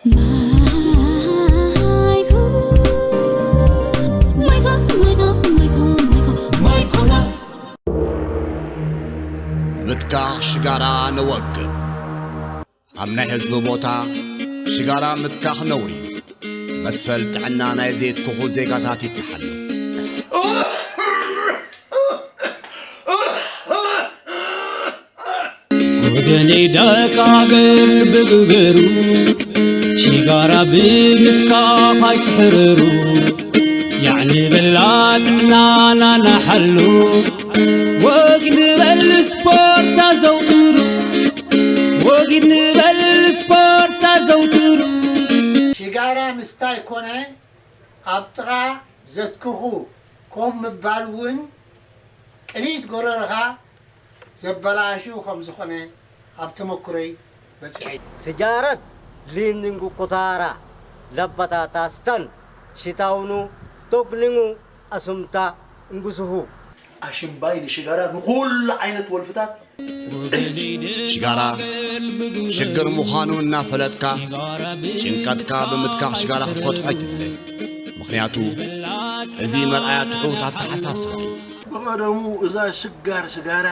ማይኮ፣ ማይኮ፣ ማይኮ፣ ማይኮ፣ ማይኮ፣ ማይኮ። ምትካኽ ሽጋራ ነወግድ። ኣብ ናይ ህዝቢ ቦታ ሽጋራ ምትካኽ ነውሪ። መሰል ጥዕና ናይ ዘየትክኹ ዜጋታት ይተሓሉ። ወገነይ ደቂ ሃገር ልቢ ግበሩ፣ ሽጋራ ብምትካኽ ኣይትሕረሩ። ያዕ ንበላ ጥዕናና ንሓሉ፣ ወግ ንበል ስፖርት ኣዘውትሩ፣ ወግ ንበል ስፖርት ኣዘውትሩ። ሽጋራ ምስታይ ኮነ ኣብ ጥቓ ዘትክኹ ኮፍ ምባል እውን ቅኒት ጎረርኻ ዘበላሹ ከም ዝኾነ ኣብ ተመኩሮይ በጺሐ። Sigaarad liinningu kotaara labbataataastan shitaawunu togningu asumta ingusuhu. ኣሽምባይ ንሽጋራ ንኹሉ ዓይነት ወልፍታት። ሽጋራ ሽግር ምዃኑ እናፈለጥካ፣ ጭንቀትካ ብምትካኽ ሽጋራ ክትፈትሖ ኣይትድለ። ምኽንያቱ እዚ መርኣያ ትሑት ኣተሓሳስባ እዩ። ብቐደሙ እዛ ሽጋር ሽጋራ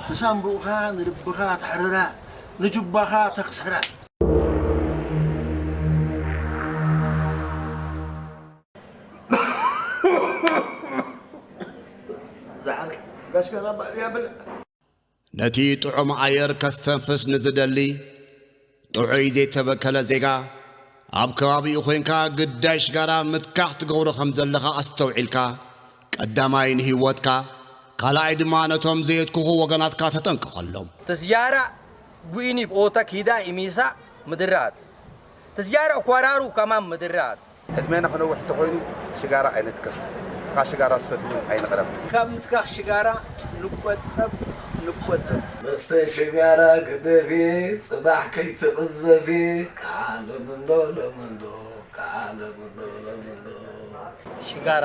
ንሳምቡእኻ ንልብኻ ተሕርራ፣ ንጁባኻ ተኽስራ። እዛ ዓርኪ፣ እዛ ሽጋራ ባዕልያ ብልዕ። ነቲ ጥዑም ኣየር ከስተንፍስ ንዝደሊ ጥዑይ ዘይተበከለ ዜጋ፣ ኣብ ከባቢኡ ኮይንካ ግዳይ ሽጋራ ምትካኽ ትገብሮ ከም ዘለኻ ኣስተውዒልካ፣ ቀዳማይ ንህይወትካ፣ ካልኣይ ድማ ነቶም ዘየትክኹ ወገናትካ ተጠንቀቐሎም። Tizyaara gu'ini oota kiidaa imiisa midirraati. Tizyaara okwaraaru kamaan midirraati. ዕድሜና ክነውሕ እንተኾይኑ ሽጋራ ኣይንትከኽ። ጥቓ ሽጋራ ዝሰትዩ እውን ኣይንቕረብ። ካብ ምትካኽ ሽጋራ ንቆጠብ፣ ንቆጠብ። መስተ ሽጋራ ግደፊ፣ ጽባሕ ከይትቕዘፊ። ከዓ ሎምንዶ፣ ሎምንዶ፣ ከዓ ሎምንዶ፣ ሎምንዶ። ሽጋራ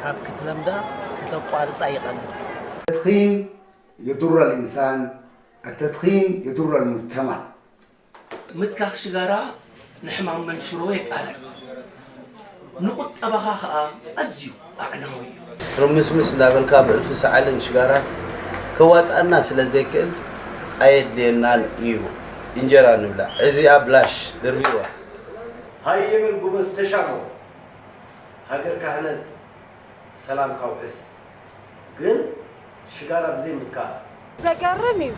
ካብ ክትለምዳ ከተቋርጻ ይቐልል። التدخين يضر الإنسان، التدخين يضر المجتمع. ምትካኽ ሽጋራ ንሕማም መንሽሮ የቃልዕ፣ ንቁጠባኻ ኸኣ ኣዝዩ ኣዕናዊ እዩ። ርምስምስ እንዳበልካ ብእልፊ ሰዓልን ሽጋራ ከዋጽኣና ስለ ዘይክእል ኣየድልየናን እዩ። እንጀራ ንብላዕ፣ ዕዚኣ ብላሽ ድርብይዋ። ሃየ በል ጎበዝ ተሻሞ፣ ሃገርካ ህነጽ፣ ሰላምካ ውሕስ። ግን ሽጋራ ብዘይ ምትካኽ። ዘገርም እዩ።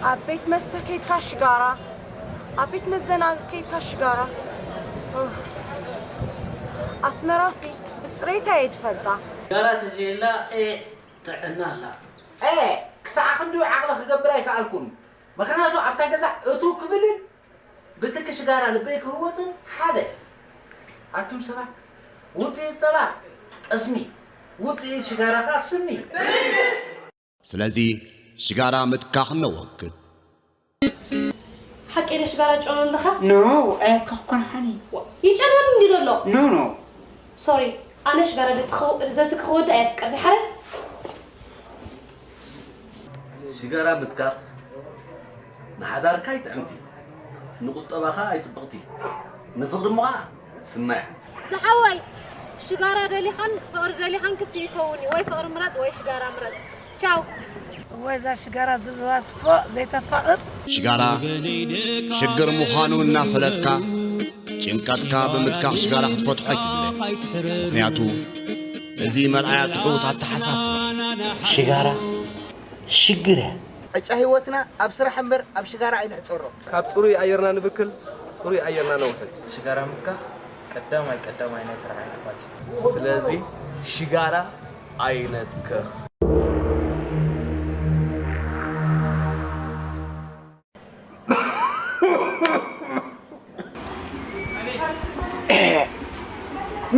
ኣብ ቤት መስተ ከይድካ ሽጋራ፣ ኣብ ቤት መዘናግዒ ከይድካ ሽጋራ። ኡፍ። ኣስመራሲ ብጽሬታ እየ ዝፈልጣ። ሽጋራ ተዘየላ፣ ኤ፣ ጥዕና ኣላ። ኤ፣ ክሳዕ ክንድኡ ዓቕሊ ክገብር ኣይከኣልኩን። ምኽንያቱ ኣብታ ገዛ እትው ክብልን ብትኪ ሽጋራ ልበይ ክህወጽን ሓደ። ኣቱም ሰባት፣ ውጽኢት ጸባ ጠስሚ፣ ውጽኢት ሽጋራ ከኣ ስሚ። ስለዚ ሽጋራ ምትካኽ ነወግድ። ሓቂ ዶ ሽጋራ ጨኑ ኣለኻ? ኖ፣ ኣየከኽኩን ሓኒ። ዋ፣ ይጨንወኒ እንዲ ዘሎ። ኖ፣ ኖ። ሶሪ፣ ኣነ ሽጋራ ዘትኽ-፣ ዘትክኽ ወዲ ኣየፍቅርን፣ ሓረ? ሽጋራ ምትካኽ ንሓዳርካ ኣይጥዕምቲ፣ ንቁጠባኻ ኣይጽብቕቲ፣ ንፍቕሪ እሞ ኸኣ ስማያ። ዝሓወይ፣ ሽጋራ ደሊኻን ፍቕሪ ደሊኻን ክልቲኡ ይከውን እዩ። ወይ ፍቕሪ ምረጽ ወይ ሽጋራ ምረጽ። ቻው። እወ፣ እዛ ሽጋራ ዝብልዋ ስፎ ዘይተፋቕር። ሽጋራ ሽግር ምዃኑ እናፈለጥካ፣ ጭንቀትካ ብምትካኽ ሽጋራ ክትፈትሖ ኣይትድለ። ምኽንያቱ፣ እዚ መርኣያ ትሑት ኣተሓሳስባ። ሽጋራ ሽግር እያ። ዕጫ ህይወትና ኣብ ስራሕ እምበር ኣብ ሽጋራ ኣይንሕጸሮ። ካብ ጽሩይ ኣየርና ንብክል፣ ጽሩይ ኣየርና ነውሕስ። ሽጋራ ምትካኽ ቀዳማይ ቀዳማይ ናይ ስራሕ ዕንቅፋት እዩ። ስለዚ ሽጋራ ኣይነትክኽ።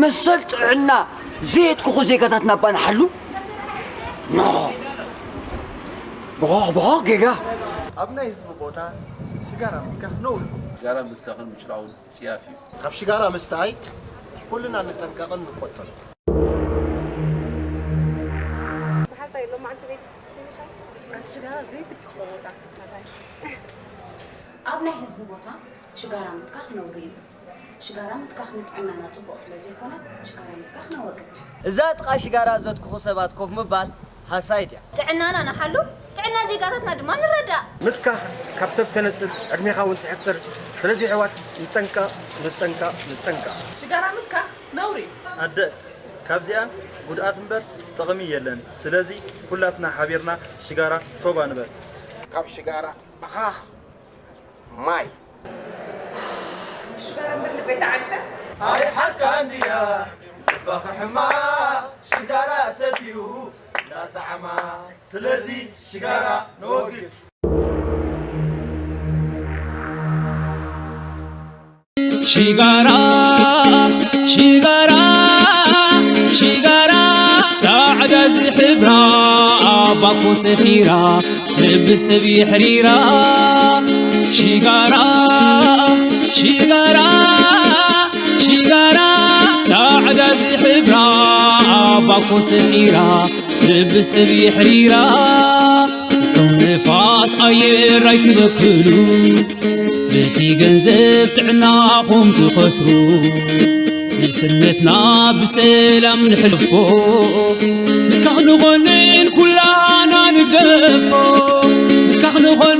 መሰል ጥዕና ዘየትክኹ ዜጋታትና እባ ንሓሉ። ኖ። ብሆኽ ብሆኽ ጌጋ። ኣብ ናይ ህዝቢ ቦታ ሽጋራ ምትካኽ ነውሪ። ሽጋራ ምትካኽን ምጭራውን ጽያፍ እዩ። ካብ ሽጋራ ምስታይ ኩልና ንጠንቀቕን ንቆጠብ። ብሓሳይ ሎማዓንቲ ቤት ሽጋራ ዘይትክኽ ቦታ። ኣብ ናይ ህዝቢ ቦታ ሽጋራ ምትካኽ ነውሪ እዩ። ሽጋራ ምትካኽ ንጥዕናና ጽቡቕ ስለ ዘይኮነ ሽጋራ ምትካኽ ነወግድ። እዛ ጥቓ ሽጋራ ዘትክኹ ሰባት ኮፍ ምባል ሃሳይት እያ። ጥዕናና ንሓሉ፣ ጥዕና ዜጋታትና ድማ ንረዳእ። ምትካኽ ካብ ሰብ ተነጽል፣ ዕድሜኻ እውን ትሕጽር። ስለዚ ኣሕዋት ንጠንቀቕ፣ ንጠንቀቕ፣ ንጠንቀቕ። ሽጋራ ምትካኽ ነውሪ እዩ። ኣደእ ካብዚኣ ጉድኣት እምበር ጥቕሚ የለን። ስለዚ ኩላትና ሓቢርና ሽጋራ ቶባ ንበል። ካብ ሽጋራ ብኻኽ ማይ። ሽጋራ እምበር ልበይ ተዓቢሰ። ኣይ ሓቃ እንድያ ልባ ክሕማ ሽጋራ ሰትዩ እንዳሰዓማ ስለዚ ሽጋራ ነወግድ። ሽጋራ ሽጋራ ሽጋራ ጻዕዳ ዝሕብራ ኣባኮ ሰፊራ ልቢ ሰብ የሕሪራ ሽጋራ ሽጋራ ሽጋራ ጻዕዳ ዝሕብራ ኣባኮ ሰፊራ ልቢ ሰብ የሕሪራ ንፋስ ኣየር ኣይትበክሉ በቲ ገንዘብ ጥዕናኹም ትኸስሩ ንስነትና ብሰላም ንሕልፎ ምትካኽ ንኾንን ኩላና ንደፎ ምትካኽ ንኾን